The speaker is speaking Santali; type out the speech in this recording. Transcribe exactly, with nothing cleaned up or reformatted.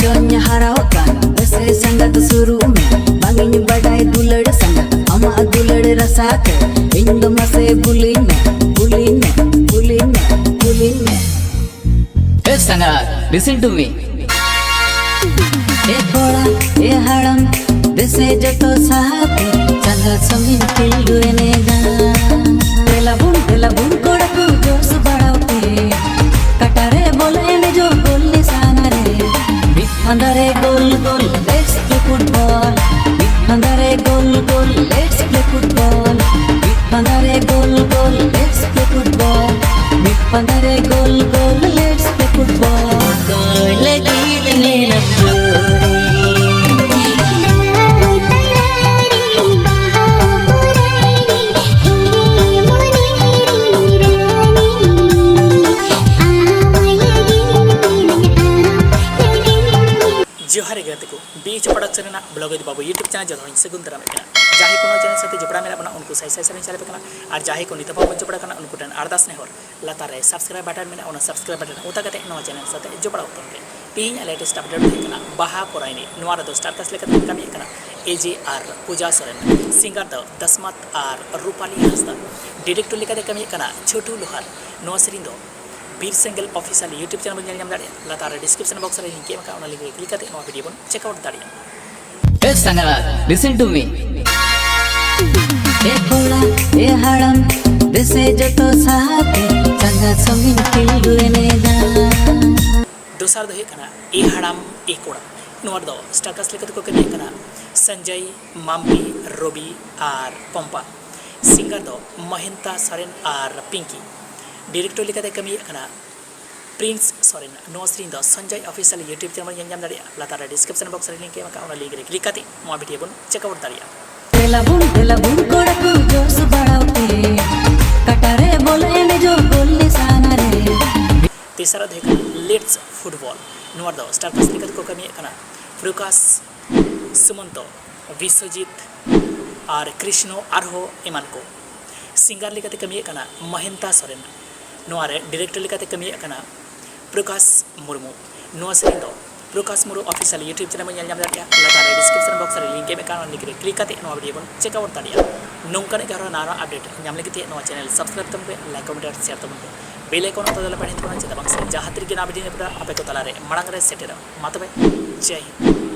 ᱪᱚᱧ ᱦᱟᱨᱟᱣ ᱟᱠᱟᱱ ᱵᱮᱥᱮ ᱥᱟᱸᱜᱟᱛ ᱥᱩᱨᱩᱜ ᱢᱮ, ᱵᱟᱝ ᱤᱧ ᱵᱟᱰᱟᱭ ᱫᱩᱞᱟᱹᱲ ᱥᱟᱸᱜᱟᱛ ᱟᱢᱟᱜ ᱫᱩᱞᱟᱹᱲ ᱨᱟᱥᱟ ᱛᱮ᱾ ᱤᱧ ᱫᱚ ᱢᱟᱥᱮ ᱵᱩᱞᱤᱧ ᱢᱮ, ᱵᱩᱞᱤᱧ ᱢᱮ, ᱵᱩᱞᱤᱧ ᱢᱮ, ᱵᱩᱞᱤᱧ ᱢᱮ᱾ ᱮ ᱥᱟᱸᱜᱟᱛ, listen to me. ᱮ ᱠᱚᱲᱟ, ᱮ ᱦᱟᱲᱟᱢ, ᱫᱮᱥᱮ ᱡᱚᱛᱚ ᱥᱟᱦᱟᱛᱮ, ᱥᱟᱸᱜᱟᱛ ᱥᱚᱸᱜᱮᱧ ᱠᱷᱤᱞᱰᱩ ᱮᱱᱮᱡᱟ᱾ ᱫᱮᱞᱟ ᱵᱚᱱ, ᱫᱮᱞᱟ ᱵᱚᱱ ᱠᱚᱲᱟ ᱠᱚ ᱡᱚᱥ ᱵᱟᱲᱟᱣ ᱛᱮ, ᱠᱟᱴᱟ ᱨᱮ ᱵᱚᱞ ᱮᱱᱮᱡᱚᱜ ᱜᱳᱞ ᱱᱤᱥᱟᱱᱟ ᱨᱮ᱾ ᱢᱤᱫ ᱯᱷᱟᱸᱫᱟ ᱨᱮ ᱜᱳᱞ ᱜᱳᱞ, let's play football. ᱢᱤᱫ ᱯᱷᱟᱸᱫᱟ ᱨᱮ ᱜᱳᱞ ᱜᱳᱞ, let's play football. ᱢᱤᱫ ᱯᱷᱟᱸᱫᱟ ᱨᱮ ᱜᱳᱞ ᱜᱳᱞ, let's play football. ᱢᱤᱫ ᱯᱷᱟᱸᱫᱟ ᱨᱮ ᱜᱳᱞ ᱜᱳᱞ, let's play football. ᱚᱠᱚᱭ ᱞᱟᱹᱜᱤᱫ ᱢᱮᱱᱟᱜ ᱜᱳᱞ? ᱡᱚᱦᱟᱨ ᱜᱮ ᱜᱟᱛᱮ ᱠᱚ, ᱵᱤ ᱮᱭᱤᱪ ᱯᱨᱚᱰᱟᱠᱥᱚᱱ ᱨᱮᱱᱟᱜ ᱵᱞᱚᱜ ᱤᱫᱤ ᱵᱟᱵᱩ YouTube ᱪᱮᱱᱮᱞ ᱡᱚᱛᱚ ᱦᱚᱲᱤᱧ ᱥᱟᱹᱜᱩᱱ ᱫᱟᱨᱟᱢᱮᱫ ᱠᱟᱱᱟ᱾ ᱡᱟᱦᱟᱸᱭ ᱠᱚ ᱱᱚᱣᱟ ᱪᱮᱱᱮᱞ ᱥᱟᱶᱛᱮ ᱡᱚᱯᱲᱟᱣ ᱢᱮᱱᱟᱜ ᱵᱚᱱᱟ, ᱩᱱᱠᱩ ᱥᱟᱭ ᱥᱟᱭ ᱥᱟᱨᱦᱟᱣ ᱤᱧ ᱪᱟᱞ ᱟᱯᱮ ᱠᱟᱱᱟ, ᱟᱨ ᱡᱟᱦᱟᱸᱭ ᱠᱚ ᱱᱤᱛᱚᱜ ᱵᱟᱵᱚᱱ ᱡᱚᱯᱲᱟᱣ ᱠᱟᱱᱟ, ᱩᱱᱠᱩ ᱴᱷᱮᱱ ᱟᱨᱫᱟᱥ ᱱᱮᱦᱚᱨ, ᱞᱟᱛᱟᱨ ᱨᱮ subscribe button ᱢᱮᱱᱟᱜᱼᱟ, ᱚᱱᱟ subscribe button ᱚᱛᱟ ᱠᱟᱛᱮ ᱱᱚᱣᱟ ᱪᱮᱱᱮᱞ ᱥᱟᱶᱛᱮ ᱡᱚᱯᱲᱟᱣ ᱩᱛᱟᱹᱨ ᱯᱮ᱾ ᱛᱮᱦᱮᱧ ᱟᱞᱮ latest update ᱦᱩᱭᱩᱜ ᱠᱟᱱᱟ ᱵᱟᱦᱟ ᱯᱚᱨᱟᱭᱱᱤ᱾ ᱱᱚᱣᱟ ᱨᱮᱫᱚ star cast ᱞᱮᱠᱟᱛᱮ ᱠᱟᱹᱢᱤᱭᱮᱫ ᱠᱟᱱᱟ ᱮ ᱡᱮ ᱟᱨ ᱯᱩᱡᱟ ᱥᱚᱨᱮᱱ, singer ᱫᱚ ᱫᱟᱥᱢᱟᱛ ᱟᱨ ᱨᱩᱯᱟᱞᱤ ᱦᱟᱸᱥᱫᱟ, director ᱞᱮᱠᱟᱛᱮ ᱠᱟᱹᱢᱤᱭᱮᱫ ᱠᱟᱱᱟ ᱪᱷᱳᱴᱩ ᱞᱳᱦᱟᱨ᱾ ᱱᱚᱣᱟ ᱥᱮᱨᱮᱧ ᱫᱚ ᱵᱤᱨ ᱥᱮᱸᱜᱮᱞ official YouTube channel ᱵᱚᱱ ᱧᱮᱞ ᱧᱟᱢ ᱫᱟᱲᱮᱭᱟᱜᱼᱟ᱾ ᱞᱟᱛᱟᱨ ᱨᱮ description box ᱨᱮ link ᱮᱢ ᱟᱠᱟᱫᱼᱟ, ᱚᱱᱟ link ᱨᱮ click ᱠᱟᱛᱮ ᱱᱚᱣᱟ video ᱵᱚᱱ check out ᱫᱟᱲᱮᱭᱟᱜᱼᱟ᱾ ᱮ ᱥᱟᱸᱜᱟᱛ, listen to me. ᱮ ᱠᱚᱲᱟ, ᱮ ᱦᱟᱲᱟᱢ, ᱫᱮᱥᱮ ᱡᱚᱛᱚ ᱥᱟᱦᱟᱛᱮ, ᱥᱟᱸᱜᱟᱛ ᱥᱚᱸᱜᱮᱧ ᱠᱷᱤᱞᱰᱩ ᱮᱱᱮᱡᱟ᱾ ᱫᱚᱥᱟᱨ ᱫᱚ ᱦᱩᱭᱩᱜ ᱠᱟᱱᱟ ᱮ ᱦᱟᱲᱟᱢ ᱮ ᱠᱚᱲᱟ᱾ ᱱᱚᱣᱟ ᱨᱮᱫᱚ star cast ᱞᱮᱠᱟ ᱛᱮᱠᱚ ᱠᱟᱹᱢᱤᱭᱮᱫ ᱠᱟᱱᱟ ᱥᱚᱧᱡᱚᱭ, ᱢᱟᱢᱯᱤ, ᱨᱚᱵᱤ ᱟᱨ ᱯᱚᱢᱯᱟ᱾ Singer ᱫᱚ ᱢᱚᱦᱮᱱᱛᱟ ᱥᱚᱨᱮᱱ ᱟᱨ ᱯᱤᱝᱠᱤ᱾ Director ᱞᱮᱠᱟᱛᱮ ᱠᱟᱹᱢᱤᱭᱮᱫ ᱠᱟᱱᱟ ᱯᱨᱤᱱᱥ ᱥᱚᱨᱮᱱ᱾ ᱱᱚᱣᱟ ᱥᱮᱨᱮᱧ ᱫᱚ ᱥᱚᱧᱡᱚᱭ official YouTube channel ᱧᱮᱞ ᱧᱟᱢ ᱫᱟᱲᱮᱭᱟᱜᱼᱟ᱾ ᱞᱟᱛᱟᱨ ᱨᱮ description box ᱨᱮ link ᱮᱢ ᱟᱠᱟᱫᱼᱟ, ᱚᱱᱟ link ᱨᱮ click ᱠᱟᱛᱮ ᱱᱚᱣᱟ video ᱵᱚᱱ check out ᱫᱟᱲᱮᱭᱟᱜᱼᱟ᱾ ᱫᱮᱞᱟ ᱵᱚᱱ, ᱫᱮᱞᱟ ᱵᱚᱱ ᱠᱚᱲᱟ ᱠᱚ ᱡᱚᱥ ᱵᱟᱲᱟᱣ ᱛᱮ, ᱠᱟᱴᱟ ᱨᱮ ᱵᱚᱞ ᱮᱱᱮᱡᱚᱜ ᱜᱳᱞ ᱱᱤᱥᱟᱱᱟ ᱨᱮ᱾ ᱛᱮᱥᱟᱨᱟᱜ ᱫᱚ ᱦᱩᱭᱩᱜ ᱠᱟᱱᱟ Let's Football᱾ ᱱᱚᱣᱟ ᱨᱮᱫᱚ star cast ᱞᱮᱠᱟ ᱛᱮᱠᱚ ᱠᱟᱹᱢᱤᱭᱮᱫ ᱠᱟᱱᱟ ᱯᱨᱚᱠᱟᱥ, ᱥᱩᱢᱚᱱᱛᱚ, ᱵᱤᱥᱣᱚᱡᱤᱛ ᱟᱨ ᱠᱨᱤᱥᱱᱚ ᱟᱨᱦᱚᱸ ᱮᱢᱟᱱ ᱠᱚ᱾ Singer ᱞᱮᱠᱟᱛᱮ ᱠᱟᱹᱢᱤᱭᱮᱫ ᱠᱟᱱᱟ ᱢᱚᱦᱮᱱᱛᱟ ᱥᱚᱨᱮᱱ᱾ ᱱᱚᱣᱟ ᱨᱮ director ᱞᱮᱠᱟᱛᱮ ᱠᱟᱹᱢᱤᱭᱮᱫ ᱠᱟᱱᱟ ᱯᱨᱚᱠᱟᱥ ᱢᱩᱨᱢᱩ᱾ ᱱᱚᱣᱟ ᱥᱮᱨᱮᱧ ᱫᱚ Prakash Murmu Official YouTube channel ᱵᱚᱱ ᱧᱮᱞ ᱧᱟᱢ ᱫᱟᱲᱮᱭᱟᱜᱼᱟ᱾ ᱞᱟᱛᱟᱨ ᱨᱮ description box ᱨᱮ link ᱮᱢ ᱟᱠᱟᱱᱟ, ᱚᱱᱟ link ᱨᱮ click ᱠᱟᱛᱮ ᱱᱚᱣᱟ video ᱵᱚᱱ check out ᱫᱟᱲᱮᱭᱟᱜᱼᱟ᱾ ᱱᱚᱝᱠᱟᱱᱟᱜ ᱜᱮ ᱟᱨᱦᱚᱸ ᱱᱟᱣᱟ update ᱧᱟᱢ ᱞᱟᱹᱜᱤᱫ ᱛᱮ ᱱᱚᱣᱟ channel subscribe ᱛᱟᱵᱚᱱ ᱯᱮ, like, comment ᱟᱨ share ᱛᱟᱵᱚᱱ ᱯᱮ᱾ Bell icon ᱚᱠᱛᱚ ᱫᱚ ᱞᱮ ᱯᱟᱲᱦᱤᱱ ᱛᱟᱵᱚᱱᱟ, ᱪᱮᱫᱟᱜ ᱵᱟᱝ ᱥᱮ ᱡᱟᱦᱟᱸ ᱛᱤᱨᱮᱜᱮ ᱱᱟᱣᱟ video update ᱟᱯᱮ ᱠᱚ ᱛᱟᱞᱟᱨᱮ ᱢᱟᱲᱟᱝ ᱨᱮ ᱥᱮᱴᱮᱨᱚᱜ᱾ ᱢᱟ ᱛᱚᱵᱮ, ᱡᱟᱭ ᱦᱤᱱᱫ᱾